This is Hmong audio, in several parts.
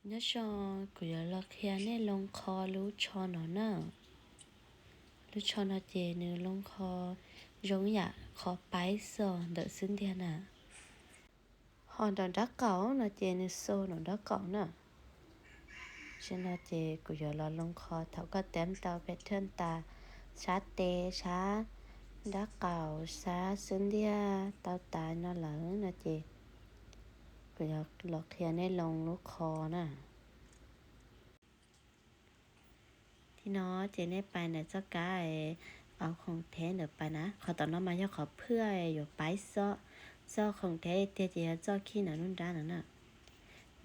Nyob zoo, kuv yuav los qhia nej loo qho lub tsho no na. Lub tsho no ces nws loo qho zoo yam qhov paib xwb ntawm xub ntiag na. Ho nram nraub qaum no ces nws xo nram nraub qaum na. Tam sim no ces kuv yuav los loo qho thaum koj teeb tau pem thwj tas sab tes, sab nraub qaum, sab xub ntiag tau tas no lawm no ces kuv yuav los qhia nej loo lub qho na. Tim no ces nej pais ntawm txoj kab au khoom theb ntawm pais na. Qhov tom no mas yog qhov phwj yuav paib xob, txoj khoom theb tiag ces yog txoj khij ntawm lub nrab no na.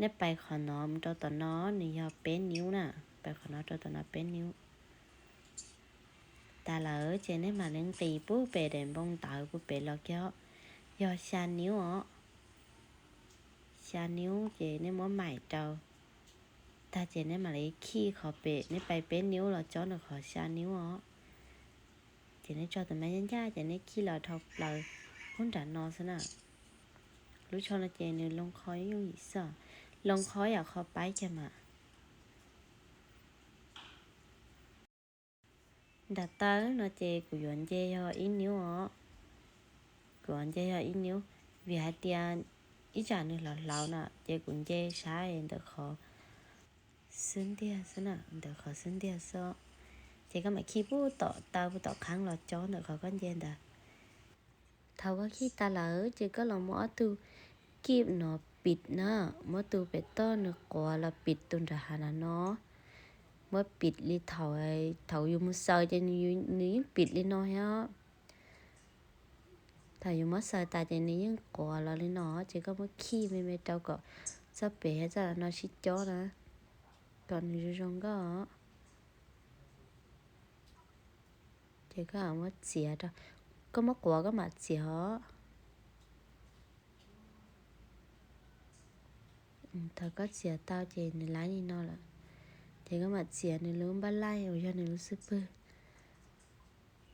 Nej pais qhov no mus rau tom no nws yog peb niub na, pais qhov no rau tom no peb niub. Tas lawm ces nej mam li nqis pub pem daim npoo ntawv pub pem los kiag, yog xya niub os. Xya niub ces nej muab maim rau tag ces nej mam li khij qhov pem, nej pais peb niub los cob nws qhov xya niub os. Ces nej tso tus me nyaj ncaj ces nej khij los dhau plaws ub nram no xwb na. Lub tsho no ces nws loo qho yooj yim xwb, loo qho yam qho paib kiag mas. Nram taw no ces kuv yuav nce yog ib niub os. Kuv yuav nce yog ib niub, vim hais tias ib tsam nws hlauv hlauv na ces kuv nce sab ntawm qhov xub ntiag xwb na, ntawm qhov xub ntiag xwb. Ces koj mam khij pub tom taw pub tom qheeb los cob ntawm qhov koj nce ntawd. Thaum koj khij tas lawm ces koj los muab ob tug kij no pim na, muab tus pem toj nws quav los pim tus nram hav na no. Muab pim li thaum, thaum yus mus xaws ces nws yeej pim li no thiab. Thaum yus muab xaws tas ces nws yeej quav los li no ces koj muab khij me me rau kom txoj pem thiab txoj no sib cob na, kom nws zoo zoo nkauj. Ces koj muab txiav rau, koj muab quav koj mam txiav os. Thaum koj txiav tau ces nws laib li no lawm, ces koj mam txiav nws lub npaj laij uas yog nws lub xub pwg.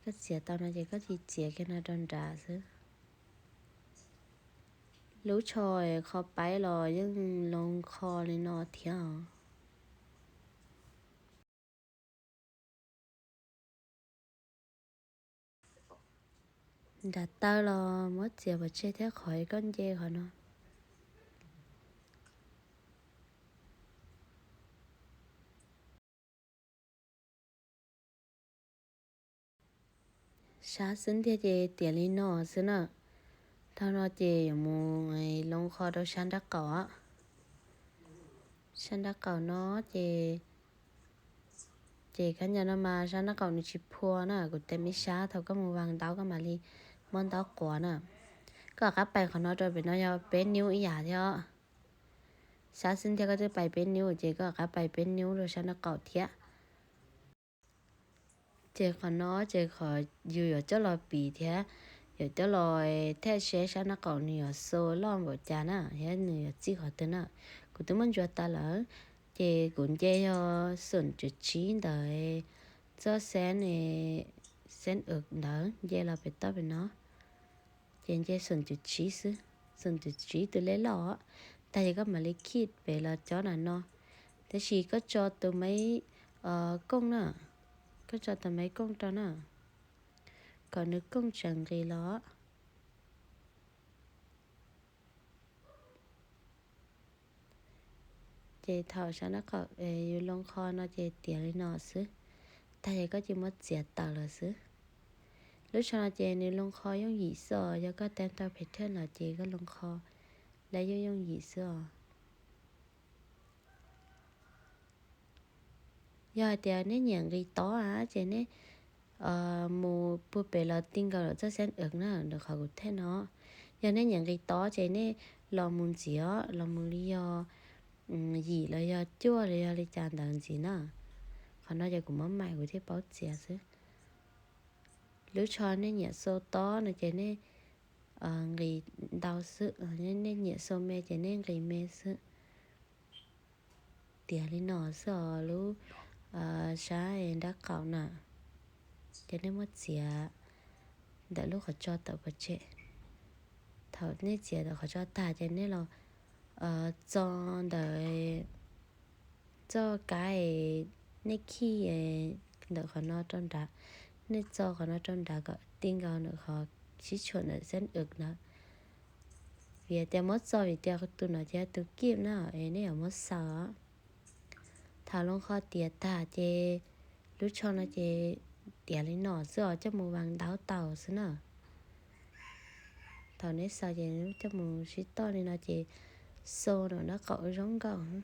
Koj txiav tau no ces koj cia li txiav kiag no rau nrad xwb. Lub tsho qho paib los yeej loo qho li no thiab os. Nram taw los muab txiav pov tseg thiab qhov koj nce qhov no. Sab xub ntiag ces tiav li no xwb na. Dhau no ces yuav mus loo qho rau sab nraub qaum. Sab nraub qaum no ces, ces kab nya no mas sab nraub qaum nws tsis phua na, kuv tes me sab thaum koj mus vas ntaub koj mam li muab ntaub quav na. Koj rov qab pais qhov no rau pem no yog peb niub ib yam thiab. Sab xub ntiag koj twb pais peb niub ces koj rov qab pais peb niub rau sab nraub qaum thiab. Ces qhov no ces qhov yus yuav coj los pim thiab yuav coj los thaj seb sab nraub qaum nws yuav xo loj npaum cas na thiab nws yuav txij qhov twg na. Kuv twb muab ntsuas tas lawm, ces kuv nce yog xoom cuv tsib ntawd, txoj xeeb, xeeb wm ntawd nce los pem toj pem no. Ces nce xoom cuv tsib xwb, xoom cuv tsib tus lej loj, tag ces koj mam li khij pem los cob nram no. Tab sis koj tso tus me kooj na, koj tso tus me kooj rau na, kom nws kooj tseem nqis los. Ces thaum sab nraub qaum yus loo qho no ces tiav li no xwb, tag ces koj cia li muab txiav tawm lawm xwb. Lub tsho no ces nws loo qho yooj yim xwb, yog koj teeb tau phem thiab los ces koj loo qho lawm yooj yooj yim xwb os. Yog hais tias nej nyiam nqis tob ces nej mus puag pem los ti nkaus lawm txoj xeeb wm na, ntawm qhov kuv thej no. Yog nej nyiam nqis tob ces nej los mus ntxiv, los mus li yog yim los yog cuaj los yog li cas ntawd ntxiv na. Qhov no ces kuv muab maim kuv thiaj paub txiav xwb. Lub tsho nej nyiam xo tob no ces nej nqis ntau xwb, nej nyiam xo me ces nej nqis me xwb. Tiav li no xwb os lub sab nraub qaum na, ces nej muab txiav ntawm lub qhov tso tawm pov tseg. Thaum nej txiav ntawm qhov tso tag ces nej los txo ntawm Txoj kav es nej khij ntawm qhov no rau nrad, nej txo qhov no rau nrad kom ti nkaus ntawm qhov sib tshuam ntawm xab ws na. Vim tias muab txo vim tias tus no ces yog tus kij na, es nej yuav muab xaws. Thaum loo qhov tiav tag ces lub tsho no ces tiav li no xwb os, coj mus vas ntaub tau xwb na. Thaum neb xaws ces coj mus sib toj li no ces xo nram nraub qaum zoo nkauj.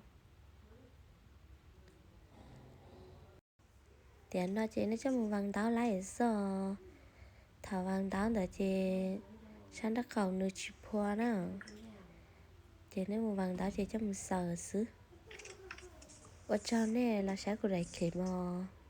Tiam no ces nej coj mus vas ntaub lawm xwb. Thaum vas ntaub ntawd ces sab nraub qaum nws tsis phua na, ces nej mus vas ntaub ces coj mus xaws xwb. Ua tsaug nej los saib kuv daim clip mog.